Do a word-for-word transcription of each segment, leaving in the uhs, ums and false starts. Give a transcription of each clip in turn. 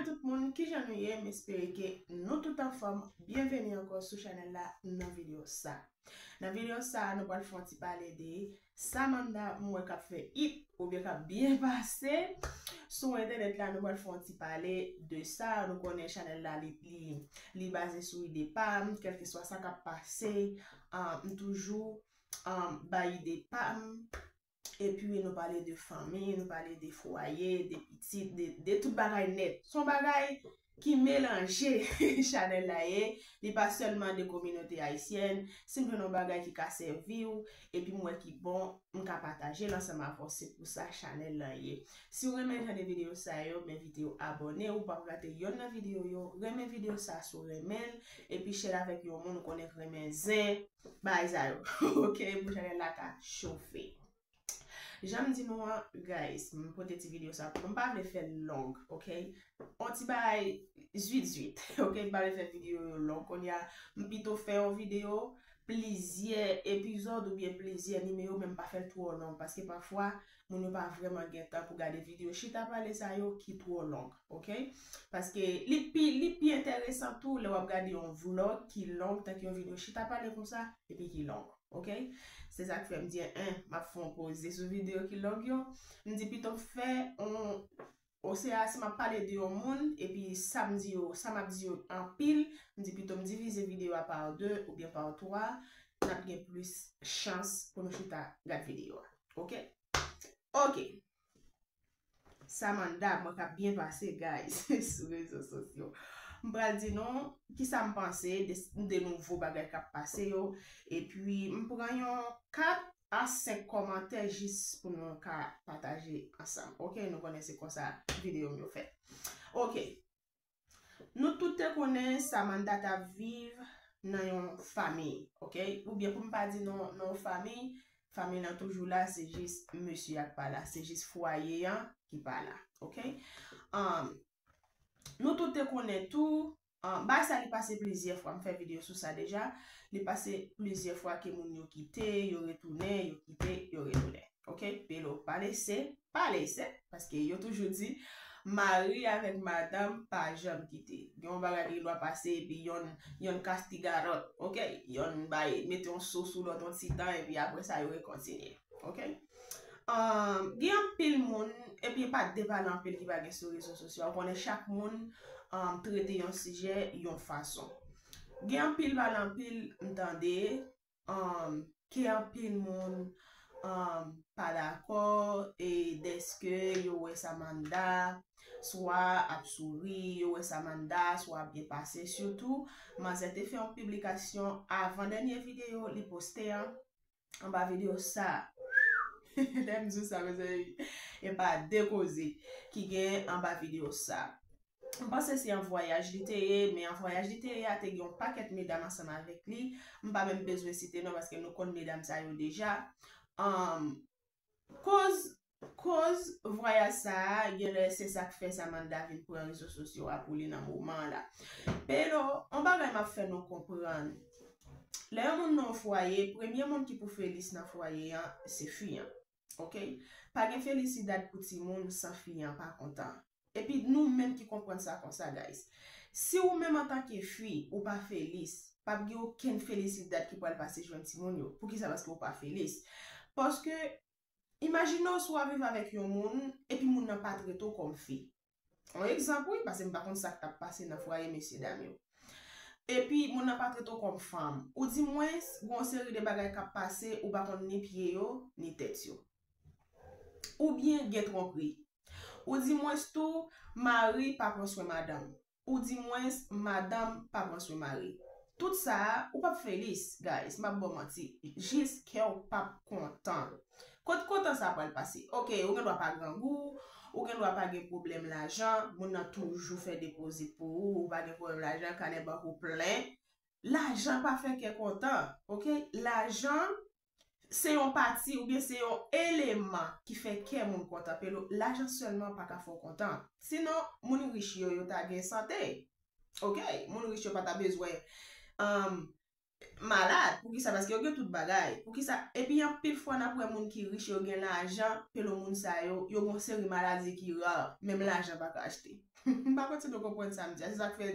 Tout moun, kijan nou ye? M espere ke nou tout anfòm. Byenveni ankò sou chanèl la nan videyo sa. Nan videyo sa, nou pral fè yon ti pale de Samantha, m wè k ap fè hit oubyen k ap byen pase sou entènèt la. Nou pral fè yon ti pale de sa. Nou konnen chanèl la, li, li, li baze sou ide pa m, kèlkeswa sa k ap pase, ah, m toujou, ah, bay ide pa m. Epi nou pale de fanmi, nou pale de fwaye, de pitit, de, de tout bagay nèt. Se yon bagay ki melanje chanèl la ye. Li pa sèlman de kominote ayisyèn. Si m jwenn yon bagay ki ka sèvi w, epi m wè ki bon, m ka pataje l ansanm avè w. Se pou sa chanèl la ye. Si w renmen jan de videyo sa yo, m envite w abòne. Ou p ap rate yonn nan videyo yo. Renmen videyo sa si w renmen l. Epi share l avèk yon moun ou konnen k renmen zen bagay sa yo. Ok, pou chanèl la ka chofe. Jan m di nou an, guys, m pote ti videyo sa pou nou. M pa vle fè l long, ok? On ti bagay zwit zwit, ok? M pa vle fè videyo yo long. Kounye a, m pito fè yon videyo, plizyè epizòd oubyen plizyè nimewo, men m pa fè l twò long, paske pafwa, moun yo pa vrèman gen tan pou gade videyo chita pale sa yo ki twò long, ok? Paske li pi, li pi enteresan tou lè w ap gade yon vlog ki long, tanke yon videyo chita pale konsa, epi ki long. Ok? Se sa k fè m di, en, m ap fè yon poze sou videyo ki long yo. M di pito m fè yon, osea si m ap pale de yon moun, epi sa m di yo, sa m ap di yo anpil, m di pito m divize videyo a pa de oubyen pa twa, n ap gen plis chans pou nou chita gad videyo a. Ok? Ok. Samantha, mwen k ap byen pase, guys, sou rezo sosyo. M pral di nou kisa m panse de, de nouvo bagay k ap pase yo. Epi, m pran yon kat a senk kòmantè jis pou nou ka pataje ansanm. Ok, nou konnen se konsa videyo m yo fèt. Ok. Nou tout te konnen Samantha t ap viv nan yon fanmi, ok? Oubyen pou m pa di nan, nan yon fanmi, fanmi lan toujou la, se jis mesye a k pa la, se jis fwaye an ki pa la, ok? Um, nou tout te konnen tou, um, bagay sa li pase plizyè fwa, m fè videyo sou sa deja, li pase plizyè fwa ke moun yo kite, yo retounen, yo kite, yo retounen. Ok? Pelo, pa lese, pa lese, paske yo toujou di, mari avèk madanm pa janm kite. Gen yon bagay ki gen dwa pase, epi yonn, yonn kas ti garòt, ok? Yonn bay, mete yon so sou lòt yon ti tan, epi apre sa, yo rekontinye, ok? Um, gen anpil moun, epi pa de pale anpil ki pa gen sou rezo sosyo. Ou konnen chak moun, um, trete yon sijè yon fason. Gen anpil pale anpil, m tande, um, ke anpil moun, um, pa dakò, e dèske yo wè Samantha swa ap souri, yo wè Samantha swa ap byen pase. Sitou, manzè te fè yon piblikasyon avan dènye videyo li poste an, anba videyo sa. Lè m di w sa, mezanmi, e pa de koze ki gen anba videyo sa. M panse se yon vwayaj li te ye, men yon vwayaj li te ye a te gen yon pakèt medam ansanm avèk li. M pa menm bezwen site non paske nou konn medam sa yo deja. Um, koz, koz vwayaj sa a, genlè se sa k fè Samantha vin pran rezo sosyo a pou li nan moman an la. Pelo, yon bagay m ap fè nou konprann. Lè yon moun nan yon fwaye, premye moun ki pou felis nan fwaye an, se fi an. Ok? Pa gen felisidad pou timoun san fi an pa kontan. Epi nou menm ki konprann sa konsa, guys. Si ou menm antanke fi, ou pa felis, p ap gen okenn felisidad ki pral pase jwenn timoun yo. Poukisa? Paske ou pa felis. Paske, imajine w si w ap viv avèk yon moun, epi moun nan pa trete w kòm fi. Yon egzanp, wi, paske m pa konn sa k t ap pase nan fwaye mesyedam yo. Epi, moun nan pa trete w kòm fanm. Ou di mwens, gen yon seri de bagay k ap pase, ou pa konn ni pye yo, ni tèt yo. Oubyen gen twonpri. Ou di mwens tou, mari pa pran swen madanm. Ou di mwens, madanm pa pran swen mari. Tout sa a, ou p ap felis, guys, m ap ba w manti. Jis kè w p ap kontan. Kot kontan sa pral pase? Ok, ou gen dwa pa grangou, ou gen dwa pa gen pwoblèm lajan, moun nan toujou fè depozit pou ou, ou pa gen pwoblèm lajan, kanè bank ou plen. Lajan pa fè kè kontan, ok? Lajan se yon pati oubyen se yon eleman ki fè kè moun kontan. Pelo, lajan sèlman pa ka fè w kontan. Sinon, moun rich yo, yo ta gen sante. Ok? Moun rich yo pa ta bezwen, um, malad. Poukisa? Paske yo gen tout bagay. Poukisa? Epi anpil fwa n ap wè moun ki rich yo gen lajan, pelo moun sa yo, yo gen yon seri maladi ki ra, menm lajan pa ka achte. M pa konn si nou konprann sa m di a. Se sa k fè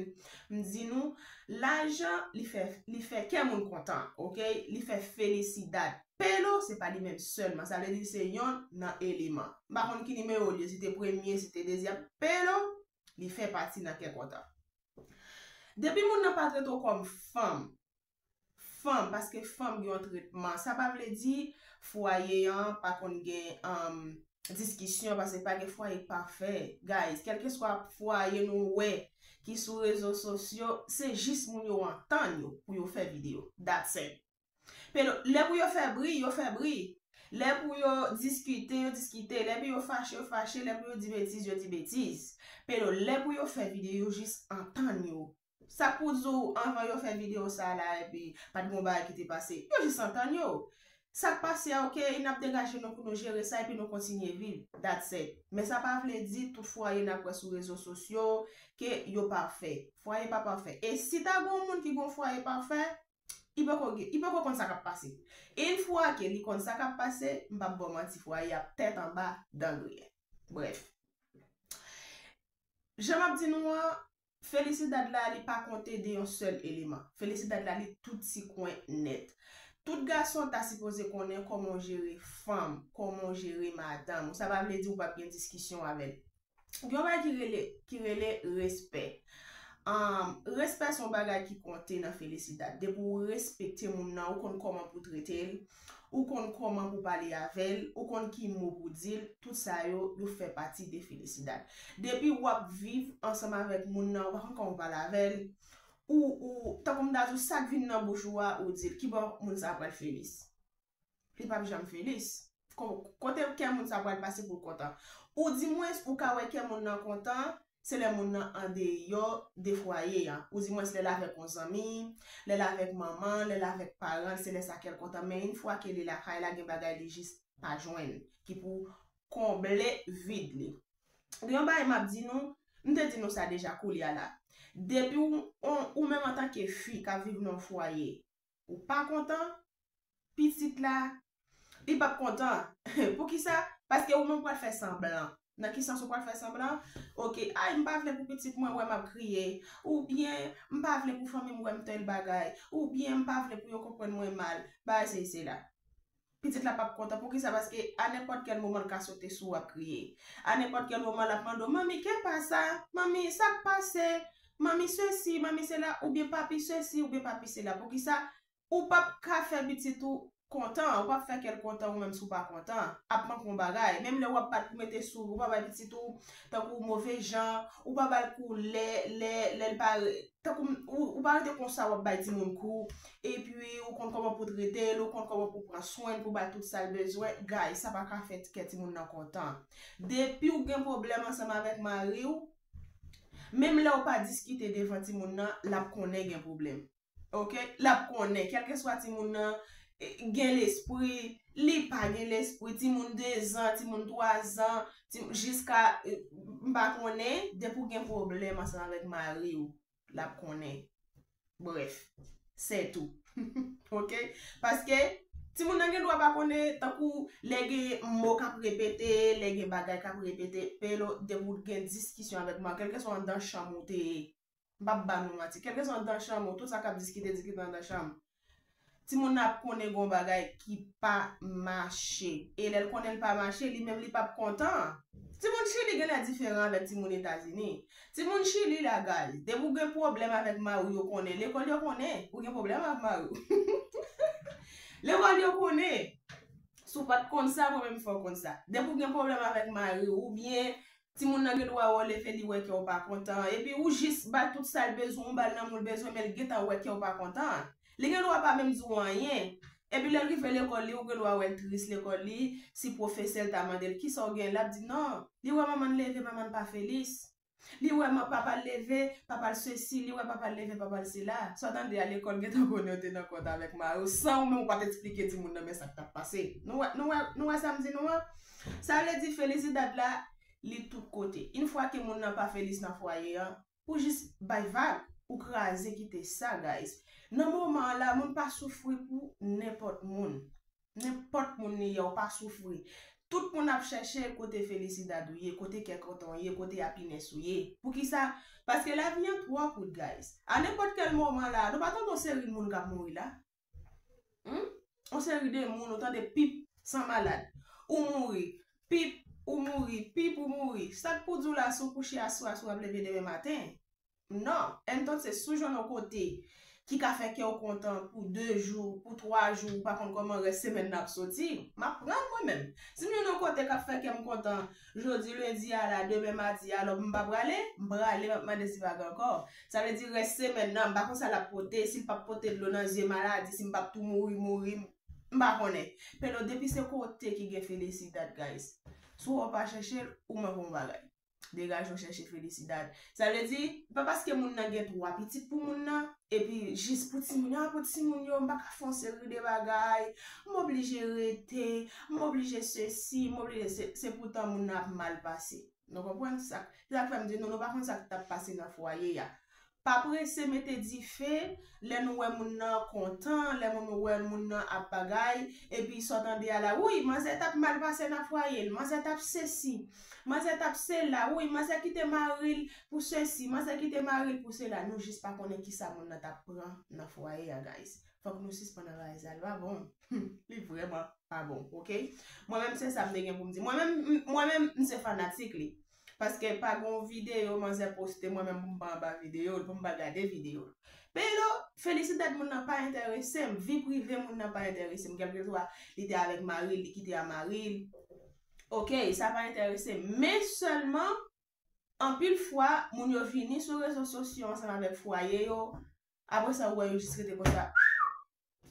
m di nou, lajan, li fè, li fè kè moun kontan, oke? Li fè felisidad. Pelo, se pa li menm sèlman. Sa vle di se yonn nan eleman. M pa konn ki nimewo l ye, si te premye, si te dezyèm. Pelo, li fè pati nan kè kontan. Depi moun nan pa trete w kòm fanm, fanm, paske fanm gen yon tretman. Sa pa vle di fwaye an pa konn gen um, diskisyon, paske pa gen fwaye k pafè. Guys, kèlkeswa fwaye nou wè ki sou rezo sosyo, se jis moun yo antann yo pou yo fè videyo. That's it. Pero, lè pou yo fè bri, yo fè bri. Lè pou yo diskite, yo diskite. Lè pou yo fache, yo fache. Lè pou yo di betiz, yo di betiz. Pero, lè pou yo fè videyo, yo jis antann yo. Sa k pou di w anvan yo fè videyo sa la, epi pa t gen yon bagay ki te pase? Yo jis antann yo. Sa k pase a, oke, n ap degaje nou pou nou jere sa, epi nou kontinye viv. That's it. Men sa pa vle di tout fwaye n ap wè sou rezo sosyo ke yo pafè. Fwaye pa pafè. E si ta gen yon moun ki gen yon fwaye pafè, li poko gen, li poko konn sa k ap pase. Yon fwa ke li konn sa k ap pase, m p ap ba w manti, fwaye ap tèt anba dan griyen. Brèf. Jan m ap di nou an, felisidad la, li pa konte de yon sèl eleman. Felisidad la, li tout ti kwen nèt. Tout gason ta sipoze konnen kòman w jere fanm, kòman w jere madanm ou. Sa pa vle di ou p ap gen diskisyon avè l. Gen yon bagay ki rele, ki rele respè. Um, respè se yon bagay ki konte nan felisidad. Depi w respekte moun nan, ou konn kòman pou trete l, ou konn kòman pou pale avè l, ou konn ki mo pou di l, tout sa yo, yo fè pati de felisidad. Depi w ap viv ansanm avèk moun nan, ou pa konn kòman w pale avè l, ou, ou, tankou m ta di w, sa k vin nan bouch ou a, ou di l, kibò moun sa a pral felis? Li p ap janm felis. Ko-, kote kè moun sa pral pase pou l kontan? Ou dimwens, ou ka wè kè moun nan kontan, se lè moun nan andeyò de fwaye a. Ou dimwens lè l avèk yon zanmi, lè l avèk manman, lè l avèk paran l, se lè sa kè l kontan. Men yon fwa ke li lakay la, gen bagay li jis pa jwenn ki pou konble vid li. Gen yon bagay m ap di nou, m te di nou sa deja koulye a la. Depi w, w, ou menm antanke fi k ap viv nan yon fwaye, ou pa kontan, pitit la, li p ap kontan. Poukisa? Paske ou menm pral fè sanblan. Nan ki sans ou pral fè sanblan? Oke, ay, m pa vle pou pitit mwen wè m ap kriye. Oubyen, m pa vle pou fanmi m wè m tèl bagay. Oubyen, m pa vle pou yo konprann mwen mal. Bagay se, se la. Pitit la p ap kontan. Poukisa? Paske a nenpòt kèl moman l ka sote sou ou ap kriye. A nenpòt kèl moman l ap mande w, "Manmi, ke pasa? Manmi, sa k pase? Manmi sesi, manmi sela," oubyen "Papi sesi, oubyen papi sela." Poukisa? Ou p ap ka fè pitit ou kontan, ou p ap fè kè l kontan ou menm si w pa kontan. Ap manke yon bagay. Menm lè w ap bat pou mete souri, ou pa bay pitit ou tankou move jan, ou pa ba l kou lè, lè, lè l pa re-, tankou m-, ou, ou pa rete konsa w ap bay timoun kou, epi ou konn kòman pou trete l, ou konn kòman pou pran swen l, pou ba l tout sa l bezwen. Guys, sa pa ka fè kè timoun nan kontan. Depi w gen pwoblèm ansanm avèk mari w, menm lè w pa diskite devan timoun nan, l ap konnen gen pwoblèm. Oke? L ap konnen, kèlkeswa timoun nan, eh, gen lespri, li pa gen lespri, timoun de zan, timoun twa zan, ti-, jiska, eh, m pa konnen, depi w gen pwoblèm ansanm avèk mari w, l ap konnen. Brèf, se tou. Oke? Paske timoun nan gen dwa pa konnen, tankou lè gen mo k ap repete, lè gen bagay k ap repete, pero depi w gen diskisyon avèk mari, kèlkeswa anndan chanm ou te ye, m p ap ba nou manti. Kèlkeswa anndan chanm ou, tout sa k ap diskite, diskite anndan chanm. Timoun nan ap konnen gon bagay ki pa mache. E lè l konnen l pa mache, li menm li p ap kontan. Timoun Chili genlè diferan avèk timoun Etazini. Timoun Chili la, guys, depi w gen pwoblèm avèk mari w, yo konnen. Lekòl yo konnen ou gen pwoblèm avèk mari w. Lekòl yo konnen. Si w pa t konn sa, mwen menm fè w konn sa. Depi w gen pwoblèm avèk mari w, oubyen timoun nan gen dwa wè w leve, li wè ke w pa kontan. Epi ou jis ba l tout sa l bezwen, ou ba l nan moun l bezwen, men l gentan wè ke w pa kontan. Li gen dwa pa menm di w anyen. Epi lè l rive lekòl li, ou gen dwa wè l tris lekòl li. Si pwofesè l ta mande l, "Kisa w gen?" L ap di, "Non." Li wè manman l leve, manman l pa felis. Li wè man-, papa l leve, papa l sesi, li wè papa l leve, papa l sela. Sa w tande a lekòl gentan konnen w te nan kont avèk mari w, san ou menm ou pa t eksplike timoun nan men sa k t ap pase. Nou wè, nou wè, nou wè sa m di nou an? Sa vle di felisidad la, li tout kote. Yon fwa ke moun nan pa felis nan fwaye an, pou jis bay vag, ou kraze kite sa, guys. Nan moman an la, moun pa soufri pou nenpòt moun. Nenpòt moun li ye, ou pa soufri. Tout moun ap chèche kote felisidad ou ye, kote kè kontan w ye, kote happiness ou ye. Poukisa? Paske lavi an twò kout, guys. A nenpòt kèl moman la, nou pa tande yon seri de moun k ap mouri la? Hmm? Yon seri de moun, ou tande pip, san malad. Ou mouri, pip, ou mouri, pip, ou mouri. Sa k pou di w la, si w kouche aswè, si w ap leve demen maten? Non. Entonces, si w jwenn yon kote ki ka fè kè w kontan pou de jou, pou twa jou, ou pa konn kòman rès semèn nan ap soti, m ap pran l mwen menm. Si m jwenn yon kote k ap fè kè m kontan, jodi lendi a la, demen madi a, alò m pa prale, m prale, m ap mande si pa gen ankò. Sa vle di rès semèn nan, m pa konn sa l ap pote, si l p ap pote dlo nan zye, maladi, si m p ap tou mouri, mouri, m pa konnen. Pero depi se kote ki gen felisidad, guys. Si w pa chèche l, ou manke yon bagay. Degaje w chèche felisidad. Sa vle di, pa paske moun nan gen twa pitit pou moun nan, epi jis pou timoun yo, pou timoun yo, m pa ka fè yon seri de bagay, m oblije rete, m oblije sesi, m oblije se, se poutan moun nan ap mal pase. Nou konprann sa? Se sa k fè m di nou, nou pa konn sa k t ap pase nan fwaye a. Pa prese mete dife lè nou wè moun nan kontan, lè moun, nou wè moun nan ap bagay, epi sa w tande a la, wi, manzè t ap mal pase nan fwaye l, manzè t ap sesi, manzè t ap sela, wi, manzè kite mari l pou sesi, manzè kite mari l pou sela. Nou jis pa konnen kisa moun nan t ap pran nan fwaye a, guys. Fòk nou sispann anraje sa, li pa bon. Li vrèman pa bon, oke? Mwen menm se sa m te gen pou m di. Mwen menm, m- mwen menm, m se fanatik li. Paske pa gon videyo manzè poste, mwen menm pou m pa anba videyo l, pou m pa gade videyo l. Pero, felisidad moun nan pa enterese m, vi prive moun nan pa enterese m, kèlkeswa li te avèk mari l, li kite a mari l. Oke, sa pa enterese m. Men sèlman, anpil fwa, moun yo vini sou rezo sosyo ansanm avèk fwaye yo, apre sa, ou wè yo jis rete konsa.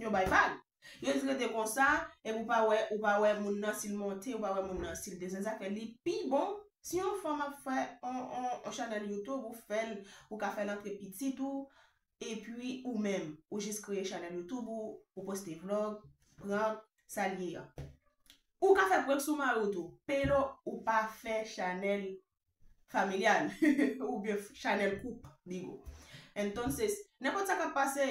Yo bay vag. Yo jis rete konsa, epi ou pa wè, ou pa wè moun nan si l monte, ou pa wè moun nan si l desann. Sa fè li pi bon, si yon fanm ap fè on, on, on chanèl YouTube, ou fè l, ou ka fè l antre pitit ou, epi ou menm, ou jis kreye chanèl YouTube ou, ou poste vlog, prank, sa l ye a. Ou ka fè prank sou mari w tou, pero ou pa fè chanèl familyal oubyen chanèl koup, digo. Entonces, nenpòt sa k ap pase,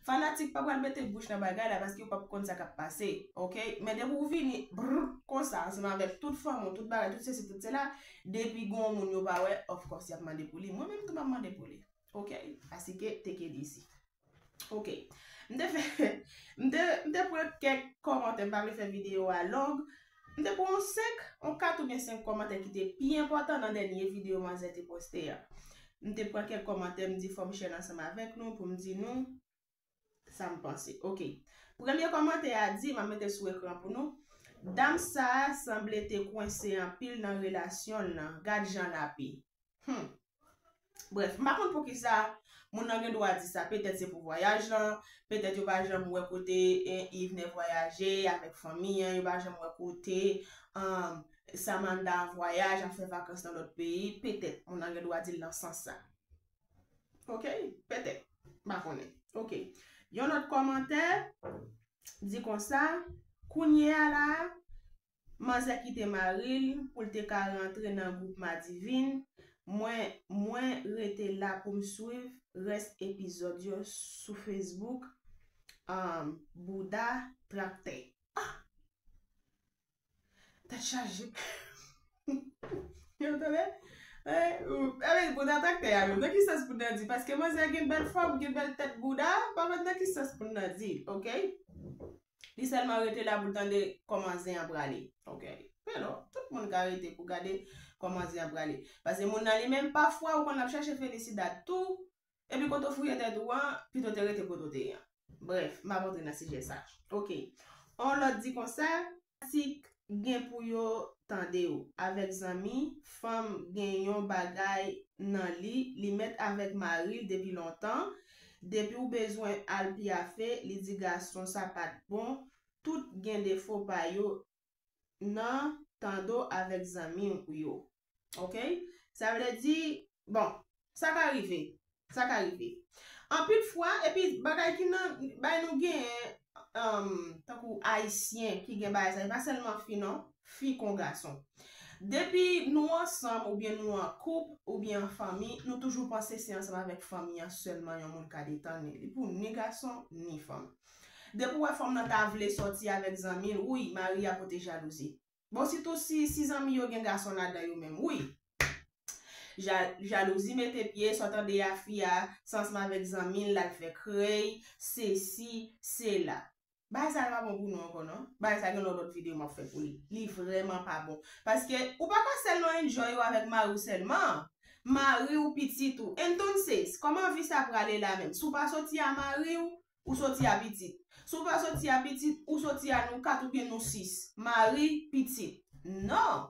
fanatik pa pral mete bouch nan bagay la paske yo p ap konn sa k ap pase, oke? Men depi w vini, brr, konsa, ansanm avèk tout fanmi w, tout bagay, tout sesi, tout sela, depi gon moun yo pa wè, of course, y ap mande pou li. Mwen menm tou m ap mande pou li, oke? Asike, take it easy. Oke. M te fè, m te, m te pran kèk kòmantè, m pa vle fè videyo a long. M te pran yon senk, yon kat oubyen senk kòmantè ki te pi enpòtan nan dènye videyo manzè te poste a. M te pran kèk kòmantè, m di fò m share l ansanm avèk nou pou m di nou sa m panse. Oke. Premye kòmantè a di, m ap mete l sou ekran pou nou. Dam sa a sanble te kwense anpil nan relasyon l lan. Gad jan l ape. Hmm. Brèf, m pa konn poukisa moun nan gen dwa di sa. Petèt se pou vwayaj lan, petèt yo pa janm wè kote, eh, Yves vle vwayaje avèk fanmi an, yo pa janm wè kote, um, Samantha an vwayaj, ap fè vakans nan lòt peyi. Petèt moun nan gen dwa di l nan sans sa. Oke? Petèt. M pa konnen. Oke. Yon lòt kòmantè di konsa, kounye a la, manzè kite mari l pou l te ka rantre nan gwoup Madivine. Mwen, mwen rete la pou m swiv rès epizòd yo sou Facebook. Um, bouda traktè. Ah! Tèt chaje. Yo tande? Eh, ou- eh, bouda traktè a menm. Nan ki sans pou n nan di? Paske manzè gen bèl fòm, gen bèl tèt bouda, pa konn nan ki sans pou n nan di, oke? Li sèlman rete la pou l tande kòman zen an prale. Oke. Men non, tout moun ka rete pou gade kòman zen an prale. Paske moun nan li menm, pafwa, ou konn l ap chache felisidad tou, epi kote w fouye tèt ou an, pito te rete kote w te ye an. Brèf, m ap antre nan sijè sa. Oke. On lòt di konsa, fanatik gen pou yo tande w. Avèk zanmi, fanm gen yon bagay nan li, li mèt avèk mari l depi lontan. Depi w bezwen al pyafe, li di gason sa pa t bon. Tout gen defo pa yo nan tande w avèk zanmi w yo. Oke? Sa vle di, bon, sa ka rive. Sa ka rive. Anpil fwa, epi bagay ki nan, bay nou genyen, um, tankou Ayisyen ki gen bagay sa, e pa sèlman fi non, fi kon gason. Depi nou ansanm oubyen nou an koup oubyen an fanmi, nou toujou panse se ansanm avèk fanmi an sèlman yon moun ka detann li. Li pou ni gason, ni fanm. Depi w wè fanm nan ta vle sòti avèk zanmi l, wi, mari a pote jalouzi. Bon, sitou si, si zanmi yo gen gason ladan yo menm, wi. Ja-, jalouzi mete pye, sa w tande a fi a, se ansanm avèk zanmi l, l al fè krèy, sesi, sela. Bagay sa pa bon pou nou ankò, non. Bagay sa gen yon lòt videyo m ap fè pou li. Li vrèman pa bon. Paske ou pa ka sèlman enjoy ou avèk mari w sèlman. Mari w, pitit ou. Entonces, kòman vi sa prale la menm? Si w pa soti a mari w, ou soti a pitit. Si w pa soti a pitit, ou soti a nou kat oubyen nou sis. Mari, pitit. Non!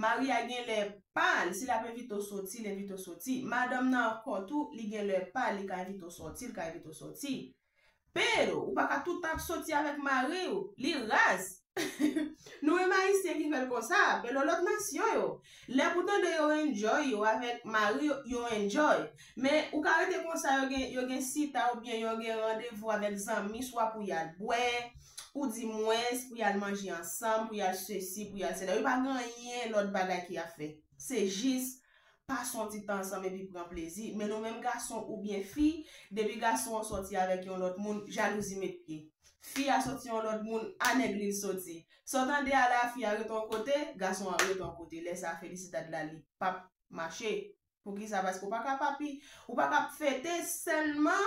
Mari a gen lè pa l, si l ap envite w soti, l envite w soti. Madanm nan ankò tou, li gen lè pa l, li ka envite w soti, li ka envite w soti. Pero, ou pa ka tout ap soti avèk mari w, li raz. Nou menm Ayisyen ki fè l konsa, pero lòt nasyon yo. Lè pou tande yo enjoy yo avèk mari yo, yo enjoy. Men ou ka rete konsa, yo gen, yo gen sita oubyen yo gen randevou avèk zanmi, swa pou y al bwè, ou di mwens, pou y al manje ansanm, pou y al sesi, pou y al sela. Yo pa gen anyen lòt bagay ki ap fè. Se jis pase yon ti tan ansanm epi pran plezi. Men nou menm gason oubyen fi, depi gason an sòti avèk yon lòt moun, jalouzi met pye. Fi a sòti yon lòt moun, a nèg li l sòti. Sa w tande a la, fi a rete yon kote, gason an rete yon kote. Lè sa a, felisidad la, li p ap mache. Poukisa? Paske ou pa ka papi, ou pa ka fete sèlman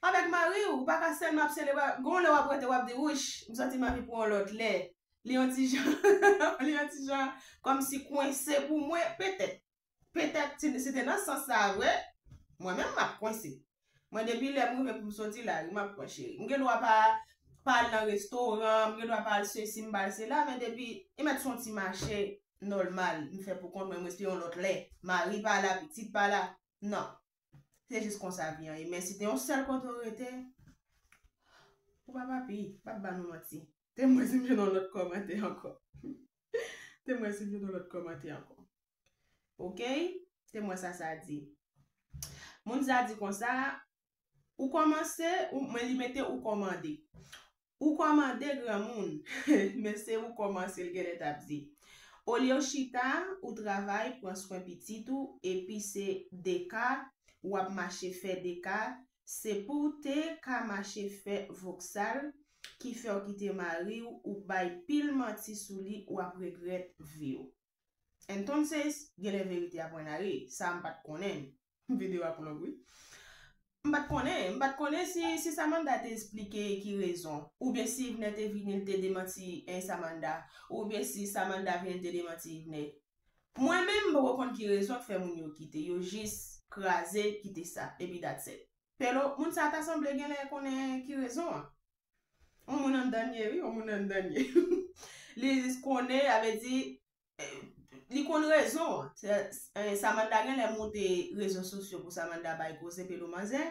avèk mari w, ou pa ka sèlman ap selebre. Gon lè w ap rete, w ap di, wouch, m santi m anvi pran yon lòt lè. Li yon ti jan, li yon ti jan kòmsi kwense pou mwen, petèt. Petèt, si, si te nan sans sa a vre, mwen menm m ap kwense. Mwen, depi lè m rive pou m soti lari, m ap pran cheri. M gen dwa pa, pa al nan restoran, m gen dwa pa al sesi, m pa al sela, men depi, li mèt se yon ti mache nòmal, m fè pou kont mwen, m rete yon lòt lè. Mari pa la, pitit pa la. Non. Se jis konsa vi an ye. Men si te yon sèl kote w rete, ou pa papi, m p ap ba nou manti. Te mwen si m jwenn yon lòt kòmantè ankò. Te mwen si m jwenn yon lòt kòmantè ankò. Oke? Se mwen sa sa di. Moun sa di konsa, ou kòmanse, ou, mwen li mete ou kòmande. Ou kòmande granmoun, men se ou kòmanse l genlè t ap di. Olye w chita, ou travay, pran swen pitit ou, epi se deka, w ap mache fè deka, se pou w te ka mache fè voksal, ki fè w kite mari w, ou bay pil manti sou li, w ap regrèt vi w. Entonces, genlè verite a pran lari, sa m pa t konnen. Videyo a pou long, wi. M pa t konnen, m pa t konnen si, si Samantha te esplike ki rezon, oubyen si Yvner te vini, l te demanti, eh, Samantha, oubyen si Samantha vini, l te demanti Yvner. Mwen menm, m poko konn ki rezon k fè moun yo kite, yo jis kraze, kite sa, epi that's it. Pero, moun sa ta sanble genlè konnen ki rezon an. On moun anndan l ye, wi, on moun anndan l ye. Li jis konnen, sa vle di, eh, li konn rezon an. Se, eh, Samantha genlè monte rezo sosyo pou Samantha bay koze, Pero manzè.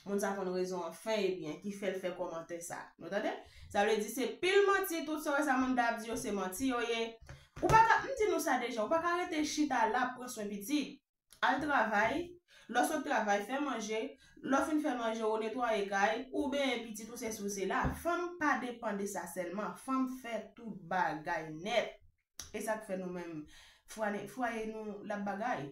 Moun sa konn rezon an fen e byen, ki fè l fè kòmantè sa. Nou tande? Sa vle di se pil manti, tout sa w wè Samantha ap di yo, se manti yo ye. Ou pa ka, m di nou sa deja, ou pa ka rete chita la ap pran swen pitit. Al travay, lè w sot travay, fè manje, lè w fin fè manje, ou netwaye kay, ou benyen pitit ou, sesi ou sela. Fanm pa depann de sa sèlman, fanm fè tout bagay nèt. E sa k fè nou menm, fwaye, fwaye nou l ap bagay.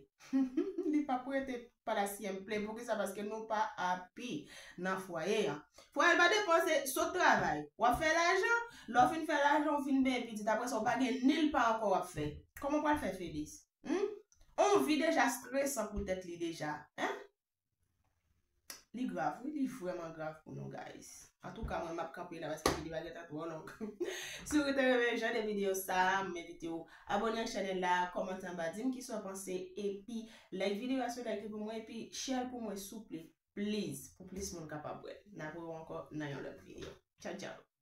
Li p ap rete pa la siempre. Poukisa? Paske nou pa api nan fwaye an. Fwaye pa depanse, sot travay. W ap fè lajan, lè w fin fè lajan, w fin benyen pitit. Apre sa, w pa gen nil pa ankò w ap fè. Kòman w pral fè, Felice? Hmm? On vi deja stresan pou tèt li deja. Hein? Li grav, wi, li vrèman grav pou nou, guys. Antouka, mwen, m ap kanpe la paske videyo a gentan twò long. Si w te renmen jan de videyo sa, m envite w abòne ak chanèl la, kòmante anba, di m kisa w panse, epi like videyo a si w like li pou mwen, epi share l pou mwen, souple, please, pou plis moun kapab wè l. N ap wè w ankò nan yon lòt videyo. Tchao, tchao.